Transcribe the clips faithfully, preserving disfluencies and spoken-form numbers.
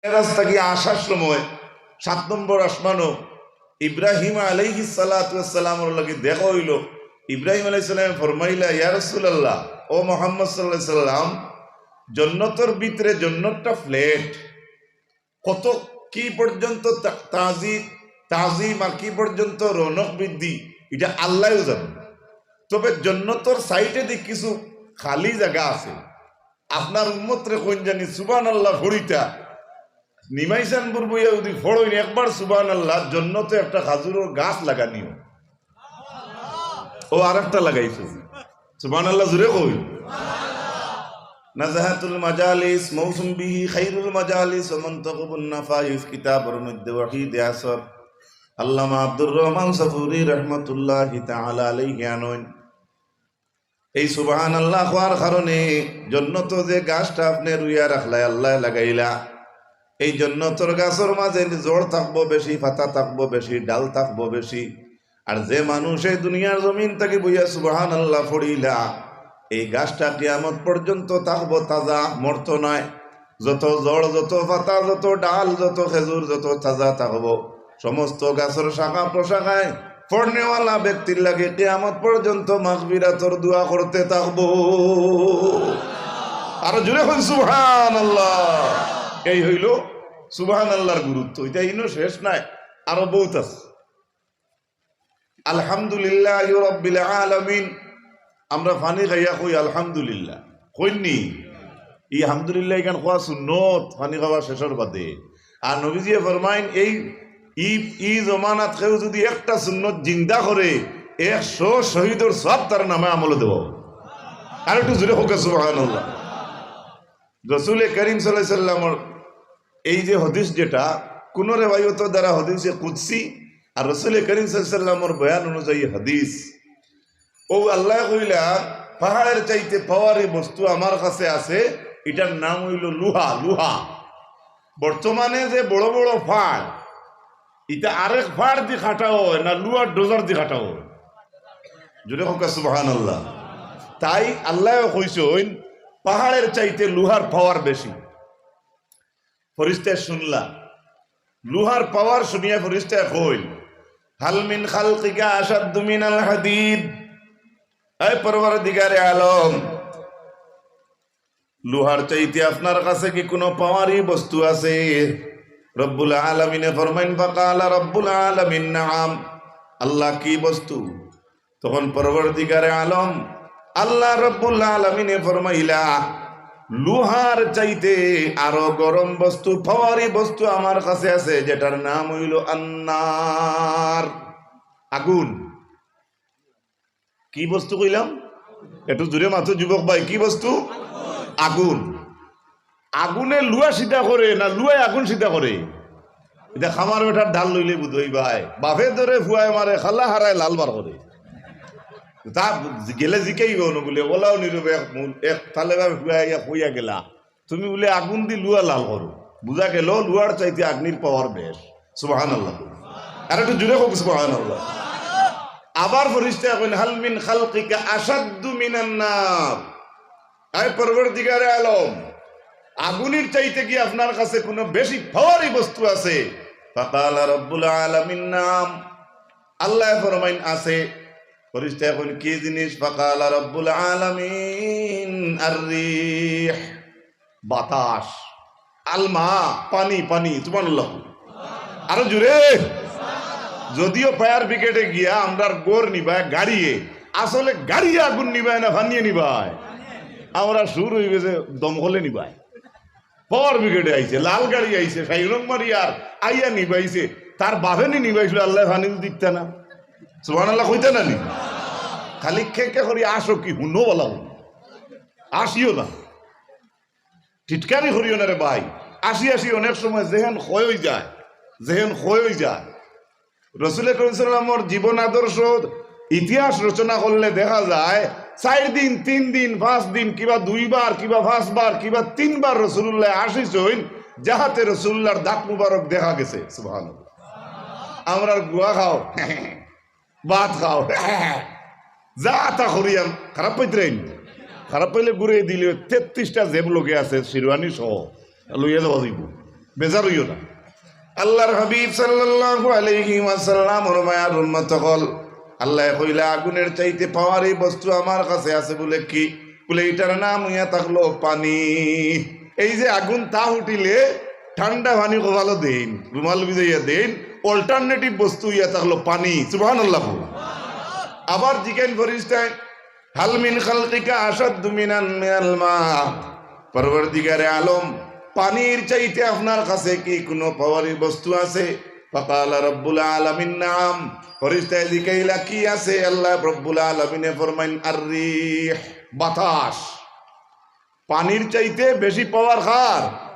মেরাজ থাকি আসার সময় সাত নম্বর আসমানো ইব্রাহিম আলাইহিস সালাতু ওয়াস সালামর লগে দেখা অইলো। ইব্রাহিম আলাইহিস সালামে ফরমাইলা, "ইয়া রাসূলুল্লাহ, ও মুহাম্মদ সাল্লাল্লাহু আলাইহি সাল্লাম, জন্নতর ভিতরে জন্নতটা flat, কত কি পর্যন্ত তা-, তাজি-, তাজিম আর কি পর্যন্ত রৌনক বৃদ্ধি, ইটা আল্লায়উ জানইন। তবে জন্নতর সাইডেদি কিছু খালি জাগা আছে, আপনার উম্মতরে কইন জানি সুবহানাল্লাহ ফড়িতা, নিমাইশান বুরবুইয়া যুদি ফড়ইন একবার সুবহানাল্লাহ, জন্নতো একটা খাজুরর গাছ লাগানিও।" ও আরেকটা লাগাইছে। সুবহানাল্লাহ জুরে কইন। নাজাহাতুল মাজালিস, মৌসুম বিহি খাইরুল মাজালিস, ওয়া মানতাকিবুন নাফাইস কিতাবর মধ্যে ওয়াহিদে আসর আল্লামা আব্দুর রহমান সাফুরি রহমতুল্লাহি তাআলা আলাইহি আনইন। এই সুবহানাল্লাহ কওয়ার কারণে জন্নতো যে গাছটা আপনে রুইয়া রাখলায়, আল্লায় লাগাইলা, এই জন্নতর গাছর মাঝে জড় থাকবো বেশি, পাতা থাকবো বেশি, ডাল থাকবো বেশি। আর যে মানুষ এই দুনিয়ার জমিন থাকি বইয়া সুবহানাল্লাহ ফড়িলা, এই গাছটা কিয়ামত পর্যন্ত থাকবো তাজা, মরতো নায়। যত জড়, যত পাতা, যত ডাল, যত খেজুর, যত তাজা থাকবো, সমস্ত গাছর শাখা প্রশাখায় ফড়নেওয়ালা ব্যক্তির লাগি কিয়ামত পর্যন্ত মাগফিরাতর দোয়া করতে থাকবো। আরো জুরে কইন সুবহানাল্লাহ। এই অইলো সুবহানাল্লাহর গুরুত্ব। ইটা ইনো শেষ নায়, আরো বউত আছে। আলহামদুলিল্লাহি রাব্বিল আলামিন। আমরা পানি খাইয়া কই আলহামদুলিল্লাহ, কইন নি? ই আলহামদুলিল্লাহ ইখান কওয়া সুন্নত, পানি খাওয়া শেষর বাদে। আর নবীজিয়ে ফরমাইন, এই ই, ই জমানাত কেউ যুদি একটা সুন্নত জিন্দা করে, একশো শহীদর সওয়াব তার নামে আমলো দেওয়া অইবো। আর একটু জুরে কউক্কা সুবহানাল্লাহ। রসুলে করিম সাল্লাল্লাহু আলাইহি সাল্লামর এই যে হাদিস, যেটা কুনু রেওয়ায়তর দ্বারা হাদিসে কুদসি, আর রসুলে করিম সাল্লাল্লাহু আলাইহি সাল্লামর বয়ান অনুযায়ী হাদিস, ও আল্লায় কইলা, "পাহাড়ের চাইতে পাওয়ারি বস্তু আমার কাছে আছে, ইটার নাম অইলো লুহা, লুহা।" বর্তমানে যে বড় বড় ফাড়, ইটা আরেক ফাড় দি কাটা অয় না, লুহার ডোজার দি কাটা অয়। জুরে কউক্কা সুবহানাল্লাহ। তাই আল্লায়ও কইছইন, পাহাড়ের চাইতে লুহার পাওয়ার বেশি। ফিরিস্তায় শুনলা, লুহার পাওয়ার শুনিয়া ফিরিস্তায় কইল, "হাল মিন খালকিকা আশাদ্দু মিনাল হাদিদ।" এই পরওয়ারদিগারে আলম, লুহার চাইতে আপনার কাছে কি কুনু পাওয়ারি বস্তু আছে? রব্বুল আলামিনে ফরমাইন, "ফাকালা রব্বুল আলামিন, নাআম।" আল্লাহ, কি বস্তু? তখন পরওয়ারদিগারে আলম আল্লাহ রব্বুল আলামিনে ফরমাইলা, "লুহার চাইতে আরো গরম বস্তু, পাওয়ারি বস্তু আমার কাছে আছে, যেটার নাম অইলো আন্নার, আগুন।" কি বস্তু কইলাম? একটু জুরে মাতো যুবক ভাই, কি বস্তু? আগুন। আগুনে লুহা সিধা করে না লুহায় আগুন সিধা করে? ইটা খামার বেটার ঢাল লইলে বুঝইবায়। বাপে ধরে ফুয়ায় মারে, খালা হারায় লাল বার করে। তা গেলে জিকাইবা অনো বুলে, "ওলাও নীরবে এক মূল, এক তালেবা ফুয়ায় ইয়া কইয়া গেলা, তুমি বুলে আগুন দি লুহা লাল করো।" বুঝা গেল লুহার চাইতে আগুনর পাওয়ার বেশ। সুবহানাল্লাহ। আর একটু জুরে কউক্কা সুবহানাল্লাহ। আবার ফিরিস্তায় কইন, "হাল মিন খালকিকা আশাদ্দু মিনান নার।" আয় পরওয়ারদিগারে আলম, আগুনর চাইতে কি আপনার কাছে কুনু বেশি পাওয়ারি বস্তু আছে? ফাকালা রব্বুল আলামিন, নাআম। আল্লায় ফরমাইন, আছে। ফিরিস্তায় কইন, "কি জিনিস?" ফাকালা রব্বুল আলামিন, আর রিহ, বাতাস। আল মা, পানি, পানি। সুবহানাল্লাহ। আরো জুরে। যদিও ফায়ার ব্রিগেডে গিয়া আমরার ঘর নিবায় গাড়িয়ে, আসলে গাড়িয়ে আগুন নিবায় না পানিয়ে নিবায়? আমরা শুরু অই গেছে দমকলে নিবায়। ফায়ার ব্রিগেডে আইছে, লাল গাড়ি আইছে, সাইরন মারি আর আইয়া নিবাইছে। তার বাপে নি নিবাইছিল, আল্লায় পানি দিতা না। সুবহানাল্লাহ কইতা না নি? খালি কে কে করি আসো কি হুনো বালা হুনো। আসিও না। টিটকারি করিও না রে ভাই। আসি আসি অনেক সময় জেহেন ক্ষয় অই যায়, জেহেন ক্ষয় অই যায়। রসুল করিম সাল্লামর জীবন আদর্শ ইতিহাস রচনা করলে দেখা যায়, চাইর দিন, তিন দিন, পাঁচ দিন, কিবা দুইবার, কিবা পাঁচবার, কিবা তিনবার রসুলুল্লাহ আসিছইন, যাহাতে রসুলুল্লাহর দাঁত মুবারক দেখা গেছে। সুবহানাল্লাহ। আমরার গুয়া খাও, ভাত খাও, যা তা করিয়ার, খারাপ পাইতরাইন? খারাপ পাইলে ঘুরে দিলে তেত্রিশটা জেব লগে আছে, শিরওয়ানি সহ, লইয়া যাওয়া যাইব। বেজার অইও না। আল্লাহর হাবিব সাল্লাল্লাহু আলাইহি ওয়াসাল্লামর মায়ার উম্মত অকল, আল্লায় কইলা, আগুনের চাইতে পাওয়ারি বস্তু আমার কাছে আছে। বুলে কি? বুলে, ইটার নাম অইয়া থাকলো পানি। এই যে আগুন তাপ উঠিলে ঠান্ডা পানি কপালো দেইন, রুমাল ভিজাইয়া দেইন, alternative বস্তু অইয়া থাকলো পানি। সুবহানাল্লাহ। আবার জিকাইন ফিরিস্তায়, হাল মিন খালকিকা আশাদ্দু মিনান মিনাল মা। পরওয়ারদিগারে আলম, পানির চাইতে আপনার কাছে কি কোনো পাওয়ারি বস্তু আছে? ফাকালা রব্বুল আলামিন, নাম। ফিরিস্তায় জিকাইলা, কি আছে? আল্লাহ রব্বুল আলামিনে ফরমাইন, আর রিহ, বাতাস। পানির চাইতে বেশি পাওয়ার কার?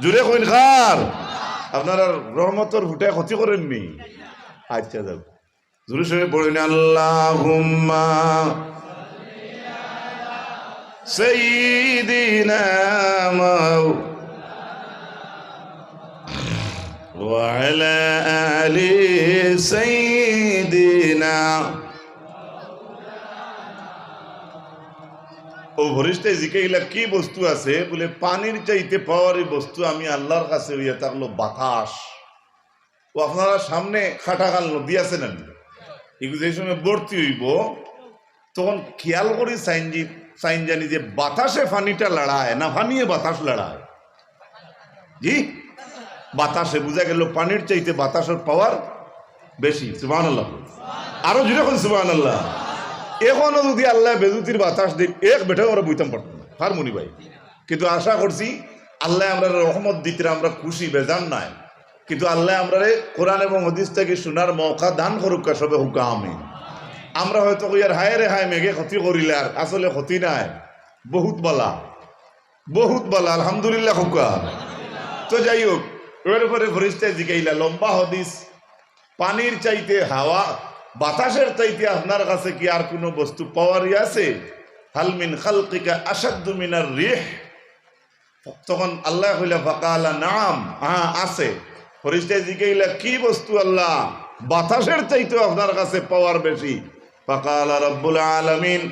জুরে কইন, কার? আপনারার রহমতর ফুটায় ক্ষতি করইন নি? আচ্ছা, যাও। জুরে সবে পড়ইন, আল্লাহুম্মা সাইয়্যিদিনা মাও-, ওয়া আলা আলি সাইয়্যিদিনা। ও ফিরিস্তায় জিকাইলা, কি বস্তু আছে? বুলে, পানির চাইতে পাওয়ারি বস্তু আমি আল্লাহর কাছে অইয়া থাকলো বাতাস। ও আপনারার সামনে খাটাখাল নদী আছে না নি? এগু যে সময় ভর্তি অইবো, তখন খেয়াল করি চাইন যে, চাইন জানি যে বাতাসে পানিটা লড়ায় না পানিয়ে বাতাস লড়ায়? জি, বাতাসে। বুঝা গেল পানির চাইতে বাতাসর পাওয়ার বেশি। সুবহানাল্লাহ। আরো জুরে কইন সুবহানাল্লাহ। এখনো যদি আল্লায় বেজুতির বাতাস দেইন, এক বেটাও আমরা বইতাম পারতাম না, পারমু নি ভাই? কিন্তু আশা করছি আল্লায় আমরারে রহমত দিতরা, আমরা খুশি, বেজার নায়। কিন্তু আল্লায় আমরারে কোরআন এবং হাদিস থাকি হুনার মওকা দান করুক্কা, সবে কউক্কা আমিন। আমরা হয়তো কইয়ার, হায় রে হায়, মেঘে ক্ষতি করিলার, আসলে ক্ষতি নায়, বহুত বালা, বহুত বালা, আলহামদুলিল্লাহ কউক্কা। তো যাই হোক, এর উপরে ফিরিস্তায় জিকাইলা, লম্বা হাদিস, পানির চাইতে হাওয়া, বাতাসের চাইতে আপনার কাছে কি আর কোনো বস্তু পাওয়ারি আছে? হাল মিন খালকিকা আশাদ্দু মিনার রিহ। তখন আল্লায় কইলা, ফাকালা নাম, হ্যাঁ আছে। ফিরিস্তায় জিকাইলা, কি বস্তু আল্লাহ? বাতাসের চাইতেও আপনার কাছে পাওয়ার বেশি। ফাকালা রব্বুল আলামিন,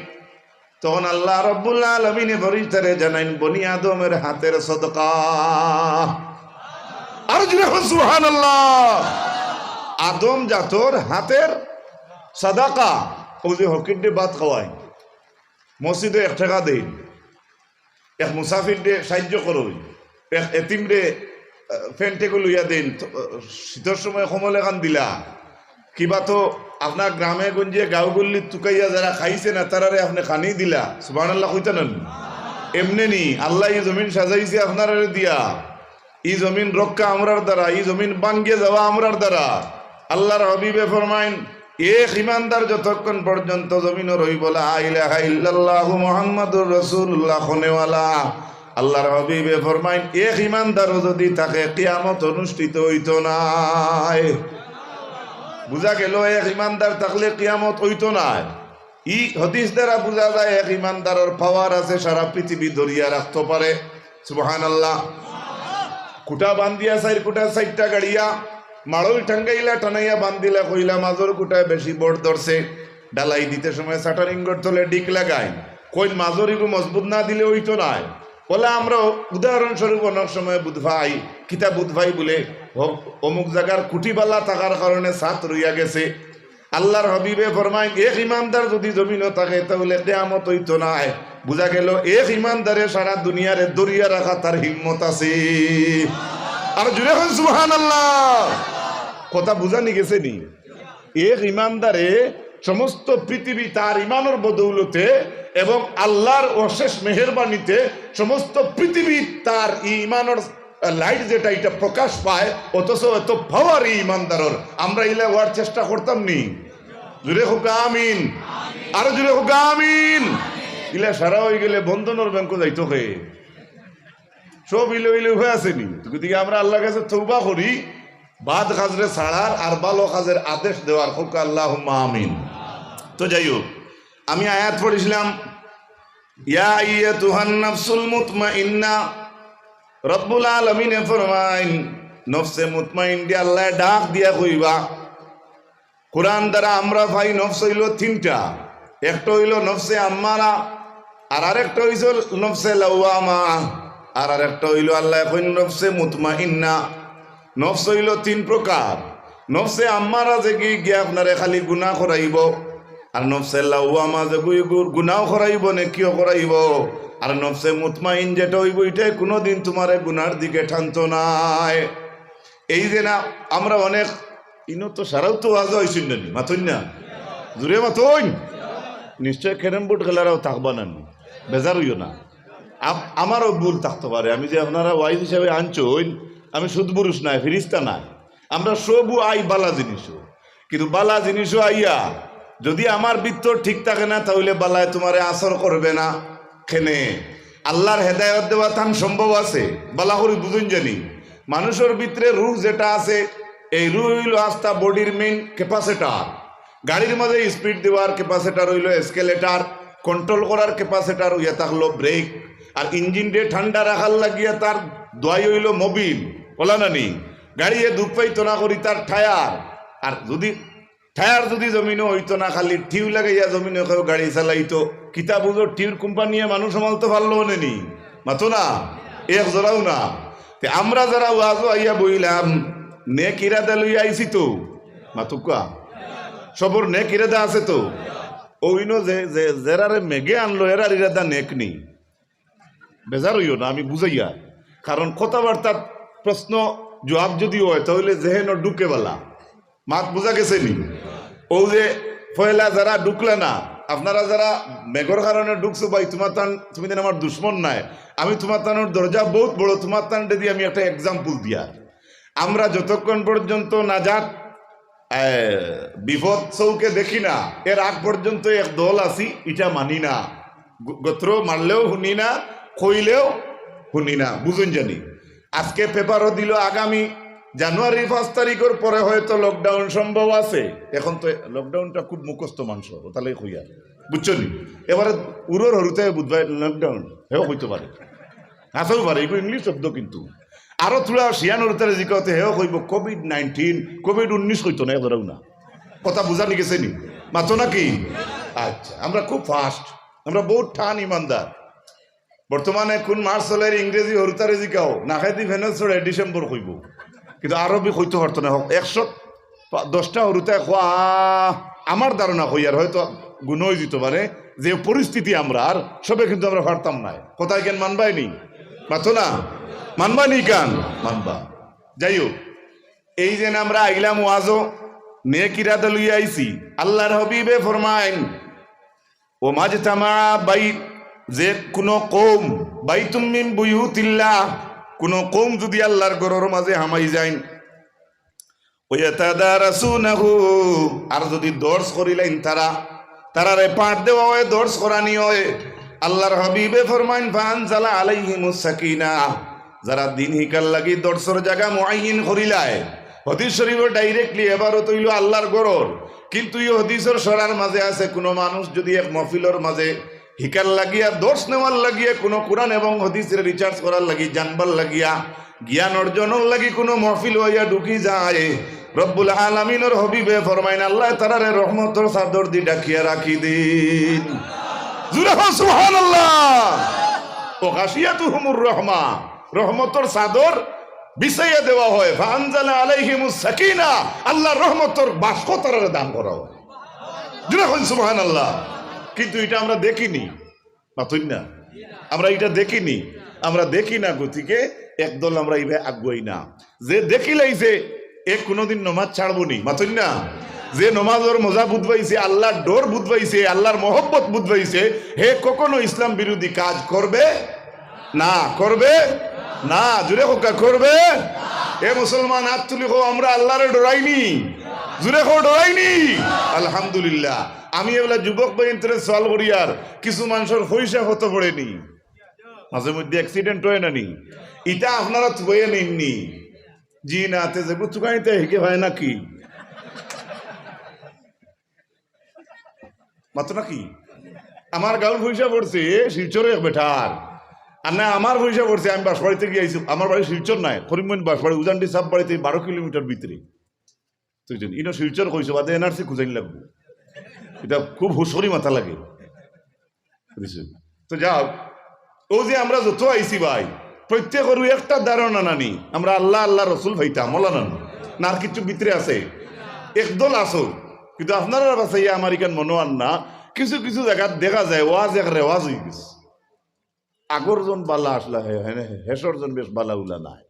তখন আল্লাহ রব্বুল আলামিনে ফিরিস্তারে জানাইন, বনি আদমের হাতের সদকা। আর জুরে কইন সুবহানাল্লাহ। আদম জাতর হাতের সদকা। ও যে ফকিররে ভাত খাওয়াইন, মসজিদো এক টেকা দেইন, এক মুসাফিররে সাহায্য করইন, এক এতিমরে, আহ, প্যান্ট এগু লইয়া দেইন, তো, আহ, শীতর সময় কম্বল এখান দিলা, কিবা তো আপনার গ্রামে গঞ্জে গাঁও গল্লিত তুকাইয়া যারা খাইছে না, তারারে আপনে খানি দিলা, সুবহানাল্লাহ কইতা না নি? এমনে নি, আল্লায় ই জমিন সাজাইছে আপনারারে দিয়া, ই জমিন রক্ষা আমরার দ্বারা, ই জমিন ভাঙ্গিয়া যাওয়া আমরার দ্বারা। আল্লাহর হাবিবে ফরমাইন, এক ইমানদার যতক্ষণ পর্যন্ত জমিনো রইবো, লা ইলাহা ইল্লাল্লাহু মুহাম্মাদুর রাসূলুল্লাহ কওনেওয়ালা, আল্লাহর হাবিবে ফরমাইন, এক ইমানদারও যদি থাকে, কিয়ামত অনুষ্ঠিত অইতো নায়। বুঝা গেল, এক ইমানদার থাকলে কিয়ামত অইতো নায়। ই হাদিস দ্বারা বুঝা যায়, এক ইমানদারর পাওয়ার আছে, সারা পৃথিবী ধরিয়া রাখতো পারে। সুবহানাল্লাহ। খুঁটা বান্ধিয়া, চাইর খুঁটা চাইরটা গাড়িয়া, মাড়ই টাঙ্গাইলা, টানাইয়া বান্ধিলা, কইলা, মাজর খুঁটায় বেশি বড় ধরছে, ঢালাই দিতে সময় শাটারিংগর তলে ডিক লাগাইন, কইন মাজর ইগু মজবুত না দিলে অইতো নায়। অলা আমরা উদাহরণস্বরূপ অনেক সময় বুঝ পাই, কিতা বুঝ পাই বুলে, হ-, অমুক জাগার খুঁটি বালা থাকার কারণে ছাদ রইয়া গেছে। আল্লাহর হাবিবে ফরমাইন, এক ইমানদার যদি জমিনো থাকে, তাহলে কিয়ামত অইতো নায়। বুঝা গেল, এক ইমানদারে সারা দুনিয়ারে ধরিয়া রাখা তার হিম্মত আছে। আর জুরে কইন সুবহানাল্লাহ। কথা বুঝা নি গেছে নি? এক ইমানদারে সমস্ত পৃথিবী তার ইমানর বদৌলতে এবং আল্লাহর অশেষ মেহেরবানিতে সমস্ত পৃথিবী তার ইমানর light যেটা, এটা প্রকাশ পায়, অথচ এত পাওয়ার এই ইমানদারর। আমরা ইলা অওয়ার চেষ্টা করতাম নি? জুরে কউক্কা আমিন, আরো জুরে কউক্কা আমিন। ইলা সারা অইগেলে বন্ধনর ব্যাংকো যাইতো কে? সব ইলে ইলে উপায় আছে নি? গতিকে আমরা আল্লাহর কাছে তওবা করি, বাদ কাজরে ছাড়ার আর ভালো কাজের আদেশ দেওয়ার। কউক্কা আল্লাহুম্মা আমিন। তো যাই হোক, আমি আয়াত পড়ছিলাম, ইয়া আইয়াতুহান নাফসুল মুতমাইন্না। রব্বুল আলামিনে ফরমাইন, নফসে মুতমাইন্নারে আল্লায় ডাক দিয়া কইবা। কোরআন দ্বারা আমরা পাই নফস অইলো তিনটা, একটা অইলো নফসে আম্মারা, আর আরেকটা অইছে নফসে লাওয়ামা। আর আরেকটা অইলো আল্লায় কইন নফসে মুতমাইন্না। নফস অইলো তিন প্রকার। নফসে আম্মারা যেগি গিয়া আপনারে খালি গুনা করাইবো, আর নফসে লাওয়ামা যেগু ইগু গুনাও করাইবো, নেকিও করাইবো। আর নফসে মুতমাইন যেটা অইবো, ইটায় কুনুদিন তুমারে গুনার দিকে টানতো নায়। এই যে না, আমরা অনেক, ইনো তো সারাও তো ওয়াজো আইছইন না নি, মাতইন না, জুরে মাতইন। নিশ্চয় ক্যারাম বোর্ড খেলারাও থাকবা না নি, বেজার অইও না। আপ-, আমারও ভুল থাকতো পারে, আমি যে আপনারা ওয়াইজ হিসাবে আনছইন, আমি সুদপুরুষ নায়, ফিরিস্তা নায়। আমরা সবু আই বালা জিনিসও, কিন্তু বালা জিনিসও আইয়া যদি আমার ভিতর ঠিক থাকে না, তাহলে বালায় তুমারে আসর করবে না। কেনে আল্লাহর হেদায়ত দেওয়া তান সম্ভব আছে? বালা করি বুঝইন জানি, মানুষর ভিতরে রুহ যেটা আছে, এই রুহ অইলো আস্তা বডির মেইন ক্যাপাসিটার। গাড়ির মাঝে স্পিড দেওয়ার ক্যাপাসিটার অইলো এক্সেলারেটর, কন্ট্রোল করার ক্যাপাসিটার অইয়া থাকলো ব্রেক, আর ইঞ্জিনরে ঠান্ডা রাখার লাগিয়া তার দোয়াই অইলো মোবিল, অলা না নি? গাড়িয়ে দুখ পাইতো না করি তার টায়ার। আর যদি টায়ার যদি জমিনো অইতো না, খালি টিউব লাগাইয়া জমিনো কেউ গাড়ি চালাইতো, কিতা বুঝো, টিউব কোম্পানিয়ে মানুষ সামালতো পারলো নে নি? মাতো না, এক জোড়াও না। তে আমরা যারা ওয়াজো আইয়া বইলাম, নেক ইরাদা লইয়া আইছি তো, মাতুক্কা, সবর নেক ইরাদা আছে তো। অইনো যে, যে, যেরারে মেঘে আনলো, এরার ইরাদা নেক নি। বেজার অইও না, আমি বুঝাইয়ার। কারণ কথাবার্তার প্রশ্ন জবাব যদি অয়, তাহলে জেহেনো ঢুকে বালা। মাত বুঝা গেছে নি? অউ যে পয়লা যারা ঢুকলা না, আপনারা যারা মেঘর কারণে ঢুকছো ভাই, তুমার তান, তুমি যেন আমার দুশমন নায়। আমি তুমার তানোর দরজা বউত বড়, তুমার তানরে দি আমি একটা এক্সাম্পল দিয়ার। আমরা যতক্ষণ পর্যন্ত নাজাত, এ, বিপদ চউখে দেখি না, এর আগ পর্যন্ত এক দল আছি, ইটা মানি না। গ-, গত্র মারলেও হুনি না, কইলেও হুনি না, বুঝইন জানি। আজকে পেপারও দিল আগামী জানুয়ারির পাঁচ তারিখর পরে হয়তো লকডাউন সম্ভব আছে। এখন তো লকডাউনটা খুব মুখস্থ মানষর, অতার লাগি কইয়ার, বুঝছো নি? এবারে উরর হুরুতায় বুঝবায় লকডাউন, হেও কইতো পারে, হাছাউ পারে, এগু ইংলিশ শব্দ কিন্তু। আরো থুড়া শিয়ান হুরুতারে জিকাও তে হেও কইবো কোভিড নাইনটিন, কোভিড উনিশ কইতো না, এ ধরাও না। কথা বুঝা নি গেছে নি? মাতো নাকি? আচ্ছা, আমরা খুব ফাস্ট, আমরা বউত টান ইমানদার। বর্তমানে কুন মাস চলের ইংরেজি হুরুতারে জিকাও, নাকেদি ফেনো ছড়ে ডিসেম্বর কইবো, কিন্তু আরবি কইতো পারতো না। হক, একশো পা-, দশটা হুরুতায় কওয়া, আমার ধারণা কইয়ার, হয়তো গুণ অইযিতো পারে, যে পরিস্থিতি আমরার, সবে কিন্তু আমরা পারতাম নায়। কথা ইখান মানবায় নি? মাতো না? মানবা নি ইখান? মানবা। যাই হোক, এই যে আমরা আইলাম ওয়াজো, নেক ইরাদা লইয়া আইছি, আল্লাহর হাবিবে ফরমাইন, ওমাজতামা বাই-, যে কুনু কওম, বাইতুম মিন বুয়ুতিল্লাহ, কুনু কওম যুদি আল্লাহর ঘরর মাঝে হামাই যাইন, ওয়াতাদারাসুনাহু, আর যুদি দর্স করিলাইন তারা, তারারে পাঠ দেওয়া অয়, দর্স করানি অয়, আল্লাহর হাবিবে ফরমাইন, ফাআনজালা আলাইহিমুস সাকিনা, যারা দিন হিকার লাগি দর্সর জাগা মুআইয়িন করিলায়, হাদিস শরীফর ডাইরেক্টলি এবারত অইলো আল্লাহর ঘরর, কিন্তু ই হাদিসর সরার মাঝে আছে, কুনু মানুষ যুদি এক মহফিলর মাঝে হিকার লাগিয়া, দর্স নেওয়ার লাগিয়া, কুনু কুরআন এবং হাদিসরে রিসার্চ করার লাগি, জানবার লাগিয়া, জ্ঞান অর্জনর লাগি কুনু মহফিল অইয়া ঢুকি যায়, রব্বুল আলামিনর হাবিবে ফরমাইন, আল্লায় তারারে রহমতর চাদর দি ঢাকিয়া রাখি দিন। জুরে কও সুবহানাল্লাহ। ওয়া গাশিয়াতহুমুর রাহমা, রহমতর চাদর বিছাইয়া দেওয়া হয়। ফাআনজালা আলাইহিমুস সাকিনা, আল্লাহর রহমতর বাষ্প তারারে দান করা হয়। জুরে কইন সুবহানাল্লাহ। কিন্তু ইটা আমরা দেখিনি, মাতইন না? আমরা ইটা দেখিনি, আমরা দেখি না, গতিকে একদল আমরা ইবায় আগুয়াই না। যে দেখিলাইছে, এ কুনুদিন নমাজ ছাড়বো নি, মাতইন না? যে নমাজর মজা বুঝবাইছে, আল্লাহর ডর বুঝবাইছে, আল্লাহর মহব্বত বুঝবাইছে, হে কখনো ইসলাম বিরোধী কাজ করবে না, করবে না। জুরে কউক্কা, করবে? এ মুসলমান, আত তুলি কও, আমরা আল্লাহরে ডরাইনি? জুরে কও, ডরাইনি? আলহামদুলিল্লাহ। আমি এবলা যুবক ভাইয়াইন্তরে সওয়াল করিয়ার, কিছু মানষর পয়সা কত পড়েনি, মাঝে মধ্যে accident অয় না নি? ইটা আপনারা থুবাইয়া নেইননি? জি না, তে যেগু থুকাইতে হিকে হয় নাকি? মাতো নাকি? আমার গাউর পয়সা পড়ছে শিলচরে এক বেটার, আর না আমার পয়সা পড়ছে, আমি বাঁশবাড়িতে গিয়া আইছি, আমার বাড়ি শিলচর নায়, করিমগঞ্জ বাঁশবাড়ি, উজানডি সাব বাড়িতে বারো কিলোমিটার ভিতরে। বুঝছইন? ইনো শিলচর কইছো, বাদে এনআরসি খুজাইন লাগবো। ইটা খুব হুশ করি মাতা লাগে। বুঝছইন? তো যাও, অউ যে আমরা যত আইছি ভাই, প্রত্যেকরউ একটা ধারণা নানি, আমরা আল্লাহ, আল্লাহ রসুল পাইতাম, অলা নানি? না আর কিচ্ছু ভিতরে আছে? একদল আছো, কিন্তু আপনারার বাছাইয়া আমার ইখান মনো অর না, কিছু কিছু জাগাত দেখা যায় ওয়াজ এক রেওয়াজ অইগেছে। আগর জন বালা আছলা, হে, হে, হেশর জন বেশ বালা উলা নায়।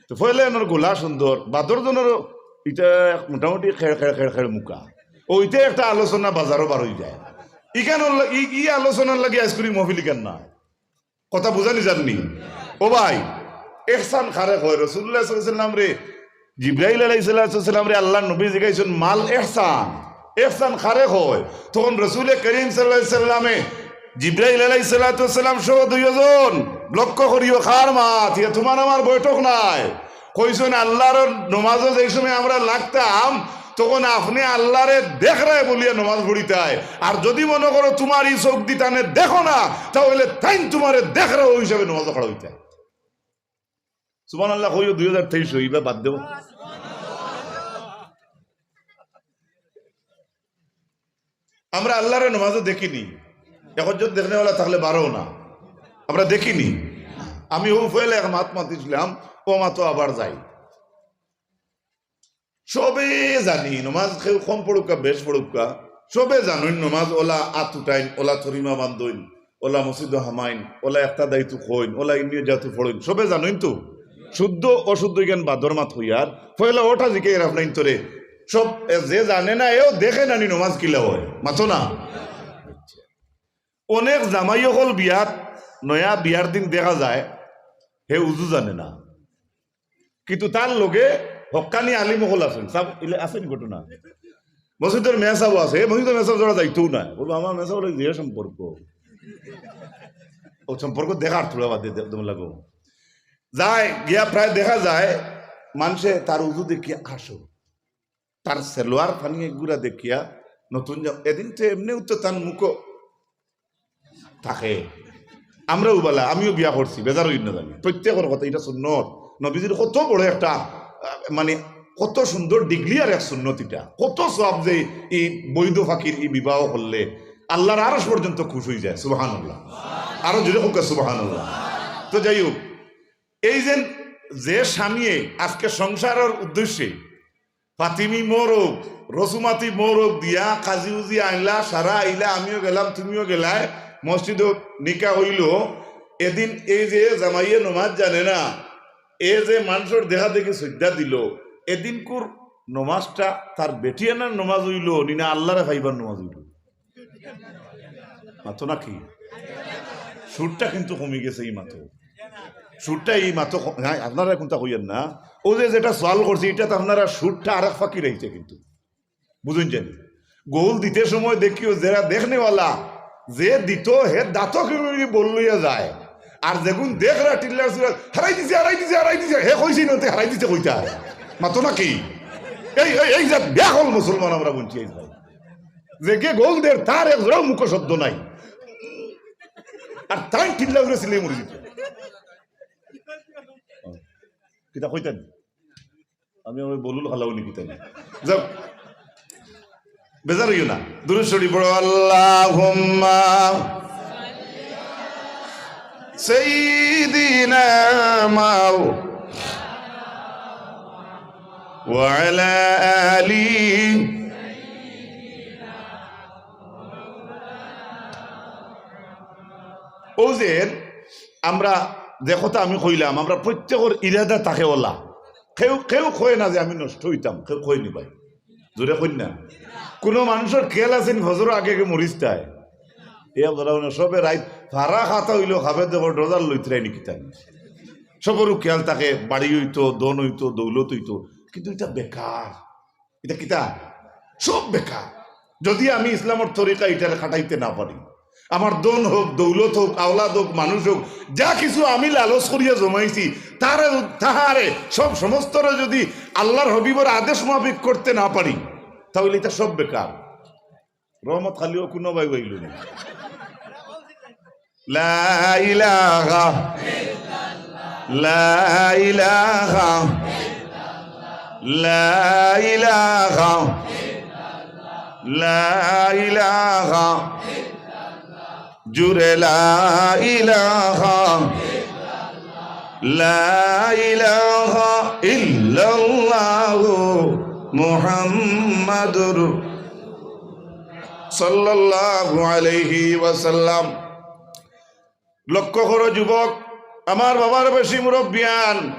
তো পয়লা এনর গলা সুন্দর, বাদর জনরও ইটা মোটামুটি খেড় খেড় খেড় খেড় মুখা। অউ ইটা একটা আলোচনা বাজারো বার অইযায়। ইখানর লা-, ই, ই আলোচনার লাগি আইজকুর ই মহফিল ইখান নায়। কথা বুঝা নি যার নি? ও ভাই, এহসান কারে কয়? রাসূলুল্লাহ সাল্লাল্লাহু আলাইহি ওয়াসাল্লামরে, জিব্রাইল আলাইহিস সালাতু ওয়াস সালামরে আল্লাহর নবী জিগাইছইন, "মাল এহসান?" এহসান কারে কয়? তখন রাসূলে করিম সাল্লাল্লাহু আলাইহি ওয়াসাল্লামে জিব্রাইল আলাইহিস সালাতু ওয়াস সালাম সহ দুইজন, লক্ষ্য করিও কার মাত, ইয়া তুমার আমার বৈঠক নায়। কইছইন, "আল্লাহর নমাজো যেই সময় আমরা লাগতাম, তখন আপনে আল্লাহরে দেখরায় বলিয়া নমাজ পড়িতায়। আর যুদি মনো করো তুমার ই চউখদি তানে দেখো না, তা অইলে তাইন তুমারে দেখরা অউ হিসাবে নমাজো খাড়া অইতায়।" সুবহানাল্লাহ কইও, দুই হাজার তেইশ অইবা বাদ দেও। আমরা আল্লাহরে নমাজো দেখিনি। এখন যুদি দেখনেওয়ালা থাকলে বারো না। আমরা দেখিনি। আমি অউ পয়লা এক মাত মাতিছিলাম, অউ মাতো আবার যাই। সবে জানি, নমাজ কেউ কম পড়ুক্কা, বেশ পড়ুক্কা, সবে জানইন নমাজ অলা আত উঠাইন, অলা তরিমা বান্ধইন, অলা মসজিদো হামাইন, অলা একটা দায়িত্ব কইন, অলা ইন্নিয়ে যাতু পড়ইন, সবে জানইন তো। শুদ্ধ অশুদ্ধ ইখান বাদর মাত অইয়ার, পয়লা অটা জিকাইয়ার আপনাইন তরে। সব, এ, যে জানে না, এও দেখে নানি নমাজ কিলা অয়, মাতো না। অনেক জামাই অকল বিয়াত, নয়া বিয়ার দিন দেখা যায়, হে উজু জানে না, কিন্তু তার লগে হক্কানি আলিম অকল আছইন। সাব, ইলে আছইন ঘটনা। মসজিদর মেসাব আছে, হে মসজিদর মেসাব ছাড়া যাইতউ না। বলবো, "আমার মেসাব লগে যে সম্পর্ক, অউ সম্পর্ক দেখার থুড়া বাদে দে-, দম লাগো।" যায়, গিয়া প্রায় দেখা যায়, মানষে তার উজু দেখিয়া আসো। তার সেলোয়ার ফানি এগুরা দেখিয়া নতুন জা-, এদিন তো এমনেউ তো তার মুখো থাকে। আমরাও বালা, আমিও বিয়া করছি, বেজার অইন না জানি। প্রত্যেকর কথা, ইটা সুন্নত। নবীজির কত বড় একটা, আহ, মানে, কত সুন্দর ডিগ্রি আর এক সুন্নত ইটা। কত সওয়াব যে ই বৈধ ফাকির ই বিবাহ করলে আল্লাহর আরশ পর্যন্ত খুশ অইযায়। সুবহানাল্লাহ। আরো জোরে কউক্কা সুবহানাল্লাহ। তো যাই হোক, এই যে, যে স্বামীয়ে আজকে সংসারর উদ্দেশ্যে ফাতিমি মোরগ, রসুমাতি মোরগ দিয়া কাজি উজি আনলা, সারা আইলা, আমিও গেলাম, তুমিও গেলায়, মসজিদো নিকা অইলো। এদিন এই যে জামাইয়ে নমাজ জানে না, এ যে মানষর দেখা দেখি সইজদা দিলো, এদিনকুর নমাজটা তার বেটিআনার নমাজ অইলো নি না আল্লাহরে পাইবার নমাজ অইলো? মাতো নাকি? সুরটা কিন্তু কমি গেছে ই মাতো। সুরটা ই মাতো ক-, না, আপনারা কুনতা কইয়ের না। অউ যে যেটা সওয়াল করছি, ইটাত আপনারা সুরটা আরেক ফাকির আইছে কিন্তু। বুঝইন জানি? গোল দিতে সময় দেখিও, যেরা দেখনেওয়ালা, যে দিতো, হে দাঁতো কিরি বল লইয়া যায়। আর যেগুন দেখরা টিল্লা সুরা, "হারাই দিছে, হারাই দিছে, হারাই দিছে", হে কইছে না, তে হারাই দিছে কইতা। মাতো নাকি? এই, এই, এই জাত বেআকল মুসলমান আমরা বনছি এই ভাই। যেগে গোল দের, তার এক জোড়াও মুখো শব্দ নাই। আর তাই টিল্লা উড়ে সিলে মরি দিত। কিতা কইতেন? আমি আমার বলুল খালাউনি কিতা নি? যাও। বেজার অইও না। দুরূদ শরীফ পড়ো, আল্লাহুম্মা সাইয়্যিদিনা মাও ওয়া আলা আলি। অউ যে আমরা যে কথা আমি কইলাম, আমরা প্রত্যেকর ইরাদা থাকে অলা। কেউ, কেউ কয় না যে আমি নষ্ট অইতাম, কেউ কয় নি ভাই। জোরে কইন না। কুনু মানষর খেয়াল আছে নি ফজরর আগে আগে মরিজ তাই? এ ধরা মানে সবে রাইত ফারা খাতা অইলো, খাবে দেখো ড্রজার লইতরাই নি কিতা নি। সবরও খেয়াল থাকে, বাড়ি অইতো, ধন অইতো, দৌলত অইতো, কিন্তু ইটা বেকার। ইটা কিতা? সব বেকার। যুদি আমি ইসলামর তরিকা ইটারে খাটাইতে না পারি, আমার ধন হোক, দৌলত হোক, আওলাদ হোক, মানুষ হোক, যা কিছু আমি লালচ করিয়া জমাইছি, তারে, তাহারে সব সমস্তরে যুদি আল্লাহর হাবিবর আদেশ মাফিক করতে না পারি, তা অইলে ইটা সব বেকার। রহমত খালিও কুনু ভাই অইলো না। লা ইলাহা, লা ইলাহা, লা ইলাহা, লা ইলাহা, জুরে লা ইলাহা। لا إله إلا الله محمد صلى الله عليه وسلم। লক্ষ্য করো যুবক, আমার বাবার বেশি মুরব্বিয়ান,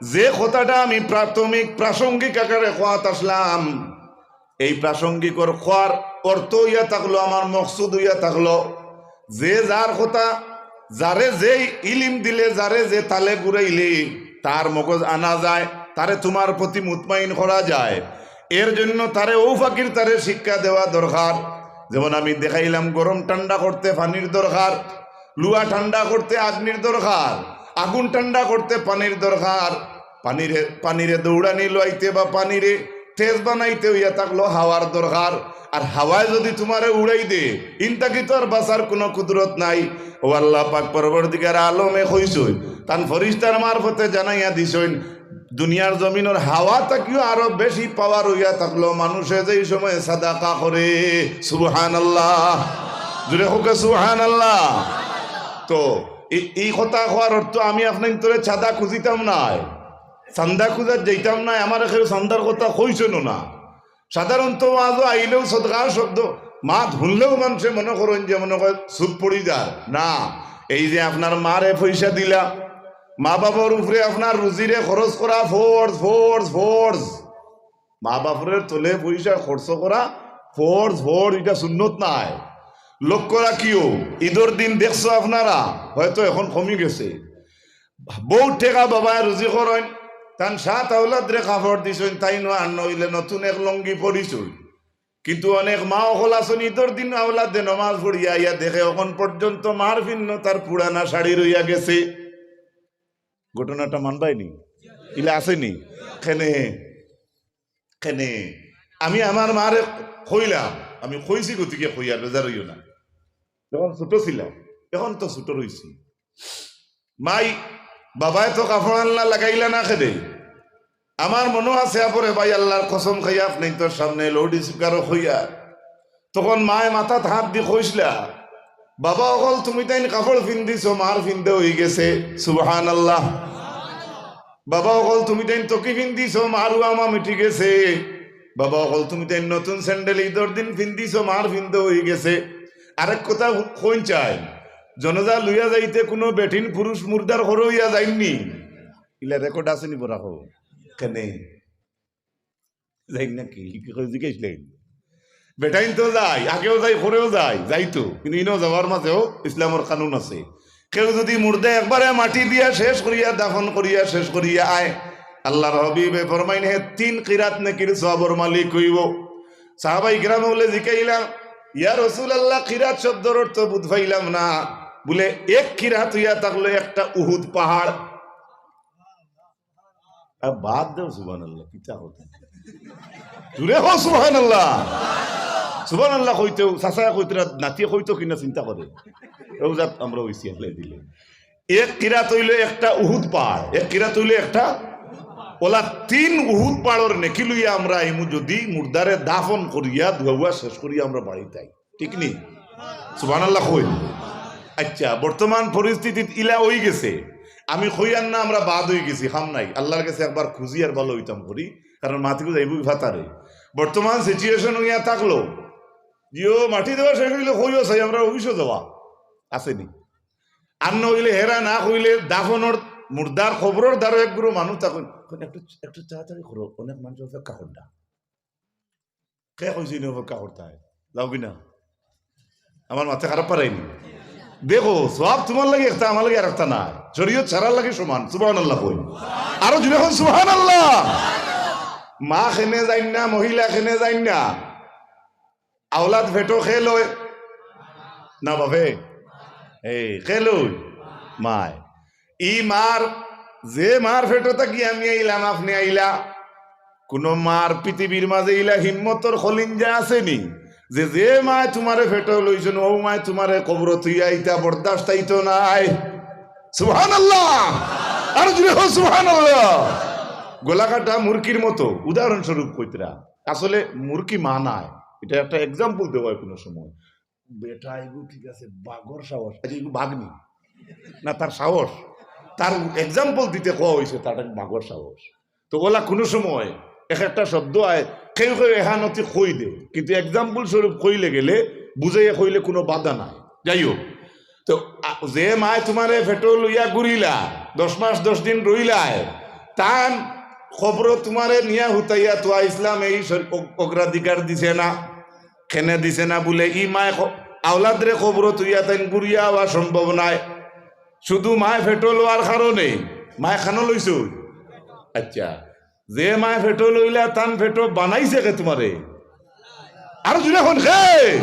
যে কথাটা আমি প্রাথমিক প্রাসঙ্গিক আকারে কওয়াত আসলাম, এই প্রাসঙ্গিকর কওয়ার অর্থ অইয়া থাকলো, আমার মকসুদ অইয়া থাকলো, যে যার কথা, যারে যেই ইলিম দিলে, যারে যে তালে ঘুরাইলে তার মগজ আনা যায়, তারে তুমার প্রতি মুতমাইন করা যায়, এর জন্য তারে অউ ফাকির তারে শিক্ষা দেওয়া দরকার। যেমন আমি দেখাইলাম, গরম ঠান্ডা করতে পানির দরকার, লুয়া ঠান্ডা করতে আগ্নির দরকার, আগুন ঠান্ডা করতে পানির দরকার। পানিরে, পানিরে দৌড়ানি লইতে বা পানিরে তেজ বানাইতে অইয়া থাকলো হাওয়ার দরকার। আর হাওয়ায় যদি তুমারে উড়াই দে, ইন থাকি তো আর বাঁচার কুনু কুদরত নাই। ও আল্লাহ পাক পরবর্তীকার আলমে কইছইন, তান ফরিস্তার মারফতে জানাইয়া দিছইন, দুনিয়ার জমিনর হাওয়া থাকিও আরো বেশি পাওয়ার অইয়া থাকলো মানুষে যেই সময় সাদাকা করে। সুবহানাল্লাহ, জুরে কউক্কা সুবহানাল্লাহ। তো এই, এই কথা কওয়ার অর্থ আমি আপনাইনতরে চান্দা খুজিতাম নায়, চান্দা খুজাত যাইতাম নায়, আমারে কেউ চান্দার কথা কইছইনও না। সাধারণত ওয়াজো আইলেও সদকার শব্দ, মাত হুনলেও মানষে মনো করইন যে মনো কয় সুদ পড়ি যার। না, এই যে আপনার মারে পয়সা দিলা, মা বাবার উপরে আপনার রুজিরে খরচ করা ফরজ, ফরজ, ফরজ। মা বাপরে তলে পয়সা খরচ করা ফরজ, ফরজ, ইটা সুন্নত নায়। লক্ষ্য রাখিও, ইদর দিন দেখছো আপনারা, হয়তো এখন কমি গেছে, বউত টেকা বাবায় রুজি করইন, তান সাত আওলাদরে কাপড় দিছইন, তাইন আর নইলে নতুন এক লুঙ্গি পরিছইন। কিন্তু অনেক মা অকল আছইন, ইদর দিন আওলাদে নমাজ পড়িয়া আইয়া দেখে অখন পর্যন্ত মার ফিন্দো তার পুরানা শাড়ি রইয়া গেছে। ঘটনাটা মানবায়নি? ইলা আছেনি? কেনে, কেনে। আমি আমার মারে কইলাম, আমি কইছি গতিকে কইয়ার বেজার অইও না। যখন ছোট ছিলাম, এখন তো ছোট রইছি। মাই, বাবায় তো কাপড় আনলা, লাগাইলা না কেনে। আমার মনো আছে, আপরে ভাই, আল্লার কসম খাইয়া আপনাইনতর সামনে লাউড স্পিকারো কইয়ার, তখন মায় মাথাত হাত দি কইছলা, "বাবা অকল, তুমি তাইন কাপড় ফিন্দিছো, মার ফিন্দা অইগেছে।" সুবহানাল্লাহ। "বাবা অকল, তুমি তাইন টুপি ফিন্দিছো, মার উয়ামা মিটি গেছে।" "বাবা অকল, তুমি তাইন নতুন স্যান্ডেল ইদর দিন ফিন্দিছো, মার ফিন্দা অইগেছে।" আরেক কথা কইন চাই, জনাজা লইয়া যাইতে কুনু বেটিন পুরুষ মুর্দার ঘরো অইয়া যাইননি? ইলা রেকর্ড আছেনি বড়া কও? কেনে? যাইন নাকি? কি কই জিজ্ঞেস লাগেন? বেটাইন তো যাই, আগেও যাই, ঘরেও যাই, যাই তো। কিন্তু ইনো যাওয়ার মাঝেও ইসলামর কানুন আছে। কেউ যদি মুর্দা একবারে মাটি দিয়া শেষ করিয়া, দাফন করিয়া, শেষ করিয়া আয়, আল্লার হাবিবে ফরমাইন, হে তিন কিরাত নেকির সওয়াবর মালিক অইবো। সাহাবায়ে কেরাম অকলে জিকাইলা, "ইয়া রাসূলুল্লাহ, কিরাত শব্দর অর্থ বুঝ পাইলাম না।" বুলে, "এক কিরাত অইয়া থাকলো একটা উহুদ পাহাড়।" আর বাদ দেও সুবহানাল্লাহ, কিতা কথা। জুরে কও সুবহানাল্লাহ। সুবহানাল্লাহ কইতেও, চাচায় কইতরা, নাতিয়ে কইতো কিনা চিন্তা করে। রোজাত আমরা অইছি আল্লায় দিলে। এক কিরাত অইলো একটা উহুদ পাহাড়, এক কিরাত অইলো একটা, অলা তিন উহুদ পাহাড়র নেকি লইয়া আমরা আইমু যদি মুর্দারে দাফন করিয়া, ধুয়া শেষ করিয়া আমরা বাড়িত আই। ঠিক নি? সুবহানাল্লাহ কইন। আচ্ছা, বর্তমান পরিস্থিতিত ইলা অইগেছে, আমি কইয়ার না আমরা বাদ অইগেছি, কাম নাই। আল্লার গেছে একবার খুজিয়ার ভালা অইতাম করি, কারণ মাতিগু যাইবো ফাতারে। বর্তমান situation অইয়া থাকলো, জিও মাটি দেওয়া শেষ অইলে কইও চাই আমরা অফিসো যাওয়া, আছেনি? আর না অইলে হেরা না কইলে দাফনর মুর্দার কবরর দ্বারো এক গুরু মানুষ থাকইন, কইন, "একটু, একটু তাড়াতাড়ি করো, অনেক মানুষ অপেক্ষা কররা।" কে কইছে ইনো অপেক্ষা করতায়? যাও কি না? আমার মাথা খারাপ পারায়নি। দেখো, সওয়াব তুমার লাগি একটা, আমার লাগি আরেকটা না। শরীয়ত সারার লাগি সমান। সুবহানাল্লাহ কইন। আরো জুরে কইন সুবহানাল্লাহ। মা কেনে যাইন না, মহিলা কেনে যাইন না। আওলাদ পেটো কে লয়? না বাপে? এই, কে লয়? মায়। ই মার, যে মার পেটো থাকি আমি আইলাম, আপনে আইলা, কুনু মার পৃথিবীর মাঝে ইলা হিম্মতর কলিঞ্জা আছেনি? যে, যে মায় তুমারে পেটো লইছইন, অউ মায় তুমারে কবরো থুইয়া ইতা বরদাস্ত অইতো নায়। সুবহানাল্লাহ। আরো জুরে কও সুবহানাল্লাহ। গলা কাটা মুরগির মতো, উদাহরণস্বরূপ কইতরা। আসলে মুরগি মা নায়, ইটা একটা example দেওয়া অয় কুনু সময়। বেটা, এগু ঠিক আছে, বাঘর সাহস। আচ্ছা, এগু বাঘ নি? না, তার সাহস। তার এক্সাম্পল দিতে কওয়া অইছে, তার এক মাগর সাহস। তো অলা কুনু সময় এক একটা শব্দ আয়, কেউ কেউ এহানতি কই দে, কিন্তু এক্সাম্পল স্বরূপ কইলে গেলে, বুঝাইয়া কইলে কুনু বাধা নাই। যাই হোক, তো আ, যে মায় তুমারে পেটো লইয়া ঘুরিলা, দশ মাস দশ দিন রইলায়, তান কবরো তুমারে নিয়া হুতাইয়া থুয়া ইসলামে ই সর-, অগ-, অগ্রাধিকার দিছে না। কেনে দিছে না বুলে, ই মায় ক-, আওলাদরে কবরো থুইয়া তাইন ঘুরিয়া আওয়া সম্ভব নায়। শুধু মায় পেটো লওয়ার কারণে, মায় কানো লইছইন? আচ্ছা, যে মায় পেটো লইলা, তান পেটো বানাইছে কে তুমারে? আরো জুরে কইন কে?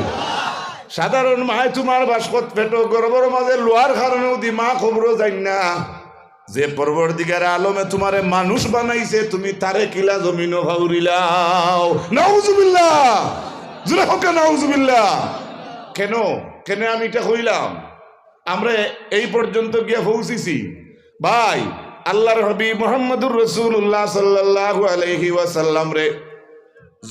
সাধারণ মায় তুমার বাস্কত পেটো গর্ভর মাঝে লওয়ার কারণে অদি মা কবরো যাইন না। যে পরওয়ারদিগারে আলমে তুমারে মানুষ বানাইছে, তুমি তারে কিলা জমিনো ফাউরিলাও? নাউজুবিল্লাহ। জুরে কউক্কা নাউজুবিল্লাহ। কেনে? কেনে আমি ইটা কইলাম? আমরা এই পর্যন্ত গিয়া পৌঁছিছি। ভাই, আল্লাহর হাবিব মুহাম্মদুর রাসূলুল্লাহ সাল্লাল্লাহু আলাইহি ওয়াসাল্লামরে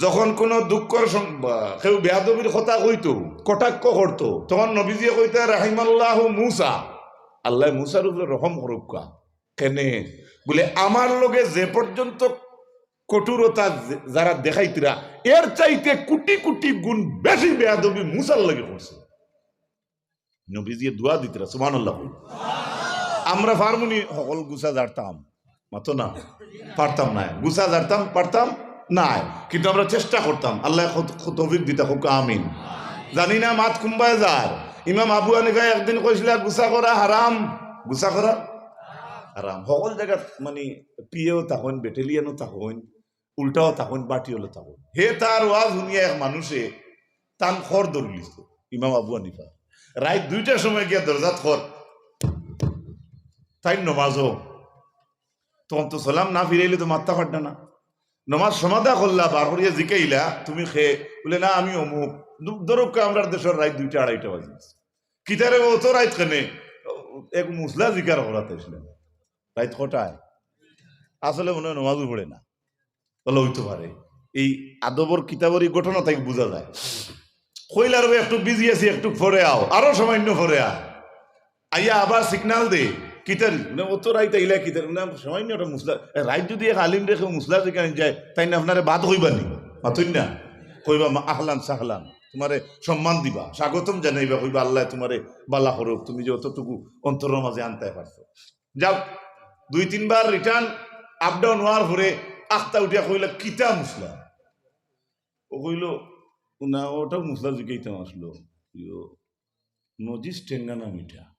যখন কুনু দুঃখর সম-, বা, কেউ বেয়াদবির কথা কইতো, কটাক্ষ করতো, তখন নবীজিয়ে কইতা, "রাহিমাল্লাহু মুসা।" আল্লায় মুসার উপরে রহম করউক্কা। কেনে? বুলে, "আমার লগে যে পর্যন্ত কঠোরতা যে-, যারা দেখাইতরা, এর চাইতে কুটি কুটি গুণ বেশি বেয়াদবি মুসার লগে করছে।" নবীজিয়ে দোয়া দিতরা, সুবহানাল্লাহ। আমরা পারমুনি হকল গুছা জারতাম? মাতো না, পারতাম নায়। গুছা জারতাম, পারতাম নায়, কিন্তু আমরা চেষ্টা করতাম। আল্লায় কত-, কত তৌফিক দিতা কউক্কা, আমিন। জানি না মাত কুনবায় যার। ইমাম আবু হানিফায় একদিন কইছিলা, "গুছা করা হারাম।" গুছা করা হারাম। হকল জাগাত মানি পিএও থাকইন, ব্যাটালিয়নও থাকইন, উল্টাও থাকইন, বাটিওলো থাকইন। হে তার ওয়াজ হুনিয়া এক মানুষে তান খর ধরিলিছে, ইমাম আবু হানিফা। রাইত দুইটার সময় গিয়া দরজাত খর, তাইন নমাজো। তখন তো সালাম না ফিরাইলে তো মাততা পারতা না। নমাজ সমাধা করলা, বার করিয়া জিকাইলা, "তুমি কে?" বুলে, "না, আমি অমুক।" ধরউক্কা, আমরার দেশর রাইত দুইটা আড়াইটা বাজি গেছে। "কিতারে অত রাইত কেনে?" "এক মুসলা জিকার করাত আইছলাম।" রাইত কটায়? আসলে মনে অয় নমাজও পড়ে না। বলে, "অইতো পারে।" এই আদবর কিতাবর ই ঘটনা থাকি বুঝা যায়। কইলা, "রে, একটু বিজি আছি, একটু পরে আও।" আরো সামান্য পরে আয়। আইয়া আবার সিগনাল দে, "কিতার, মানে, অত রাইত আইলা কিতার?" মানে, সামান্য একটা মুসলা, এ, রাইত যদি এক আলিমরে কেউ মুসলা জিকাইন যায়, তাইন আপনারে বাদ কইবা নি? মাতইন না? কইবা, "মা, আহলান সাহলান, তুমারে সম্মান দিবা, স্বাগতম জানাইবা, কইবা, 'আল্লায় তুমারে বালা করউক, তুমি যে অতটুকু অন্তরর মাঝে আনতায় পারছো।'" যাও, দুই তিনবার রিটার্ন আপ ডাউন অওয়ার পরে আখতা উঠিয়া কইলা, "কিতা মুসলা?" ও কইলো, "না, অটাউ মুসলা জিকাইতাম আসলো। ইয়ো, নজিস টেঙ্গা না মিঠা?"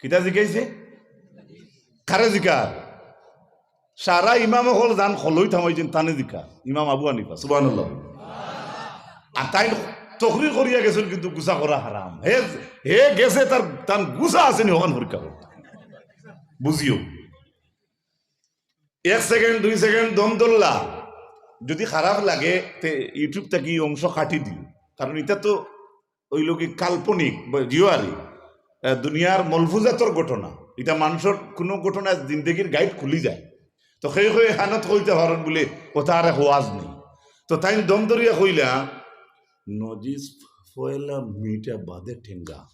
কিতা জিকাইছে? কারে জিকার? সারা ইমাম অকল যান খলই থামাইছইন, তানে জিকার। ইমাম আবু হানিফা, সুবহানাল্লাহ। আর তাইন তকরির করিয়া গেছইন, কিন্তু গুছা করা হারাম। হে, হে গেছে, তার, তান গুছা আছে নি, অখান পরীক্ষা করতা। বুঝিও। এক সেকেন্ড, দুই সেকেন্ড দম ধরলা, যদি খারাপ লাগে, তে YouTube থাকি ই অংশ কাটি দিও, কারণ ইটা তো অইলো কি কাল্পনিক বা জিওয়ারি, আহ, দুনিয়ার মলফুজাতর ঘটনা। ইটা মানষর কুনু ঘটনা জিন্দেগির গাইট খুলি যায়। তো কেউ কেউ এহানও কইতা পারইন বুলে, "অতা আর এক ওয়াজ নি।" তো তাইন দম ধরিয়া কইলা, "নজিস পয়লা মিঠা বাদে টেঙ্গা।"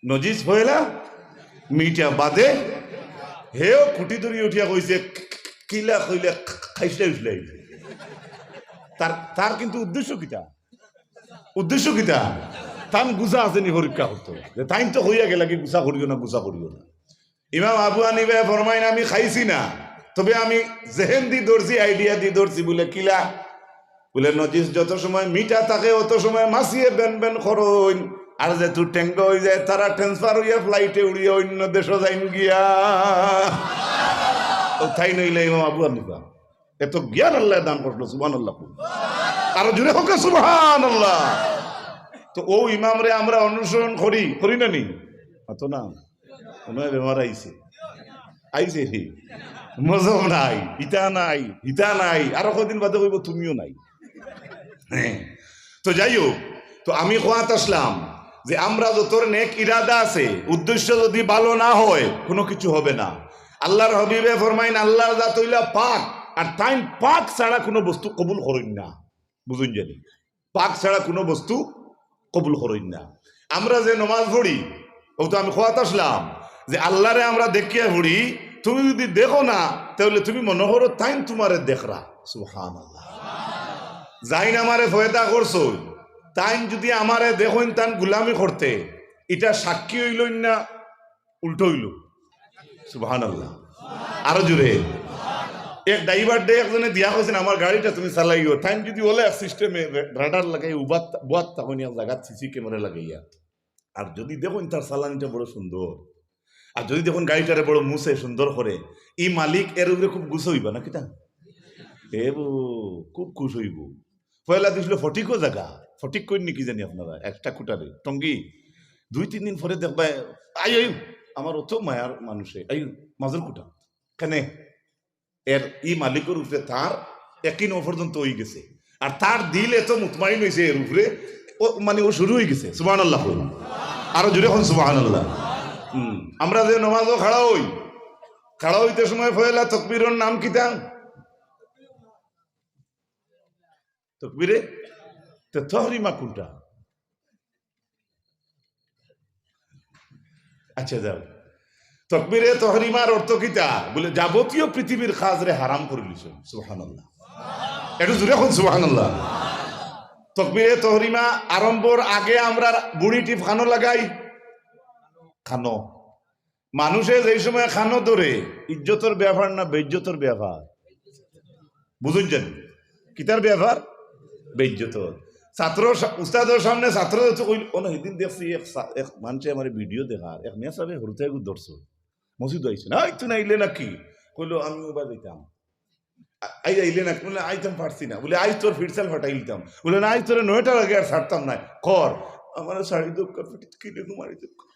নজিস পয়লা মিঠা বাদে। হেও খুটি ধরি উঠিয়া কইছে, "কিলা কইলে খাইছলাই উঠলাই।" তার, তার কিন্তু উদ্দেশ্য কিতা? উদ্দেশ্য কিতা? তান গুছা আছে নি পরীক্ষা করতো। যে তাইন তো কইয়া গেলা কি গুছা করিও না, গুছা করিও না। ইমাম আবু হানিফায় ফরমাইন, "আমি খাইছি না, তবে আমি জেহেন দি ধরছি, আইডিয়া দি ধরছি।" বুলে, "কিলা?" বুলে, "নজিস যত সময় মিঠা থাকে, অত সময় মাছিয়ে বেন বেন করইন, আর যেহেতু টেঙ্গা অইযায়, তারা ট্রান্সফার অইয়া ফ্লাইটে উড়িয়া অইন্য দেশো যাইন গিয়া।" ও তাইন অইলা ইমাম আবু হানিফা। এত জ্ঞান আল্লায় দান করলো, সুবহানাল্লাহ। আরো জুরে কউক্কা সুবহানাল্লাহ। তো অউ ইমামরে আমরা অনুসরণ করি, করি না নি? অত না, মনো অয় বেমার আইছে, আইছে রে, মজা নাই, ইতা নাই, হিতা নাই, আরো কয়দিন বাদে কইবো তুমিও নাই। হ্যাঁ, তো যাই হোক, তো আমি কওয়াত আসলাম যে আমরা যতর নেক ইরাদা আছে, উদ্দেশ্য যদি ভালো না হয়, কুনু কিছু হবে না। আল্লাহর হাবিবে ফরমাইন, "আল্লাহর জাত অইলা পাক, আর তাইন পাক ছাড়া কুনু বস্তু কবুল করইন না।" বুঝইন জানি, পাক ছাড়া কুনু বস্তু কবুল করইন না। আমরা যে নমাজ পড়ি, অউ তো আমি কওয়াত আসলাম যে আল্লারে আমরা দেখিয়া পড়ি, তুমি যুদি দেখো না, তাইলে তুমি মনো করো তাইন তুমারে দেখরা। সুবহানাল্লাহ। যাইন আমারে পয়দা করছইন, তাইন যুদি আমারে দেখইন তান গুলামি করতে, ইটা সাক্ষী অইলইন না উল্টা অইলো? সুবহানাল্লাহ। আরো জোরে। এক ড্রাইভাররে একজনে দিয়া কইছইন, "আমার গাড়িটা তুমি চালাইও।" তাইন যুদি অলা এক সিস্টেমে রে-, রাডার লাগাই উবাত, বুয়াত তখন এক জাগাত সিসি ক্যামেরা লাগাইয়া। আর যুদি দেখইন তার চালানিটা বড় সুন্দর, আর যুদি দেখইন গাড়িটারে বড় মুছে সুন্দর করে, ই মালিক এর উপরে খুব গুছা অইবা না কিতা? এ বো, খুব খুশ অইবো। পয়লা দিছিল ফটিকও জাগা, ফটিক কইন নি কি জানি আপনারা, একটা কুটারে, টঙ্গী। দুই তিন দিন পরে দেখবা, "আই, আই, আমার অত মায়ার মানুষে, আই, মাজর কুটা।" কেনে? এর ই মালিকর উপরে তার একিন অ পর্যন্ত অইগেছে। আর তার দিল এত মুতমাইন অইছে এর উপরে, অ, মানে অ শুরু অইগেছে। সুবহানাল্লাহ কইন। আরো জোরে কইন সুবহানাল্লাহ। হুম, আমরা যে নমাজও খাড়া অই, খাড়া অইতে সময় পয়লা তকবীরর নাম কিতা? তকবীরে তে তহরিমা কুনটা? আচ্ছা, যাও। তকবীরে তহরিমার অর্থ কিতা? বলে, যাবতীয় পৃথিবীর কাজরে হারাম করিলিছইন। সুবহানাল্লাহ। একটু জোরে কইন সুবহানাল্লাহ। তকবীরে তহরিমা আরম্ভর আগে আমরা বুড়ি টিপ কানো লাগাই? কানো। মানুষে যেই সময় কানো ধরে, ইজ্জতর ব্যাপার না বেইজ্জতর ব্যাপার? বুঝইন জানি? কিতার ব্যাপার? বেইজ্জতর। ছাত্র সা-, উস্তাদর সামনে ছাত্র যত কইল, অনো হিদিন দেখছি এক সা-, এক মানষে আমারে ভিডিও দেখার, এক মেসাবে হুরুতায় গু ধরছে। মসজিদ আইছে না, "আই, তুই না আইলে নাকি?" কইলো, "আমি ওবা যাইতাম।" আ-, আই আইলে না, বলে, "আইতাম পারছি না।" বলে, "আইজ তোর ফিরসাল ফাটাই দিতাম।" বলে, "না, আইজ তোরে নয়টার আগে আর ছাড়তাম না।" কর, "আমার শাড়ি দোকা ফিটিত কিনে ঘুমারি দোকা।"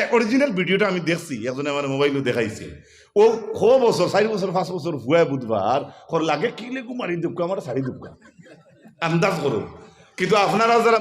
এ, অরিজিনাল ভিডিওটা আমি দেখছি, একজনে আমার মোবাইলো দেখাইছে। ও ক বছর, চাইর বছর, পাঁচ বছর ফুয়া বুধবার, কর লাগে, "কিলে ঘুমারি দোকা, আমার শাড়ি দোকা।" আন্দাজ করো। কিন্তু আপনারা যারা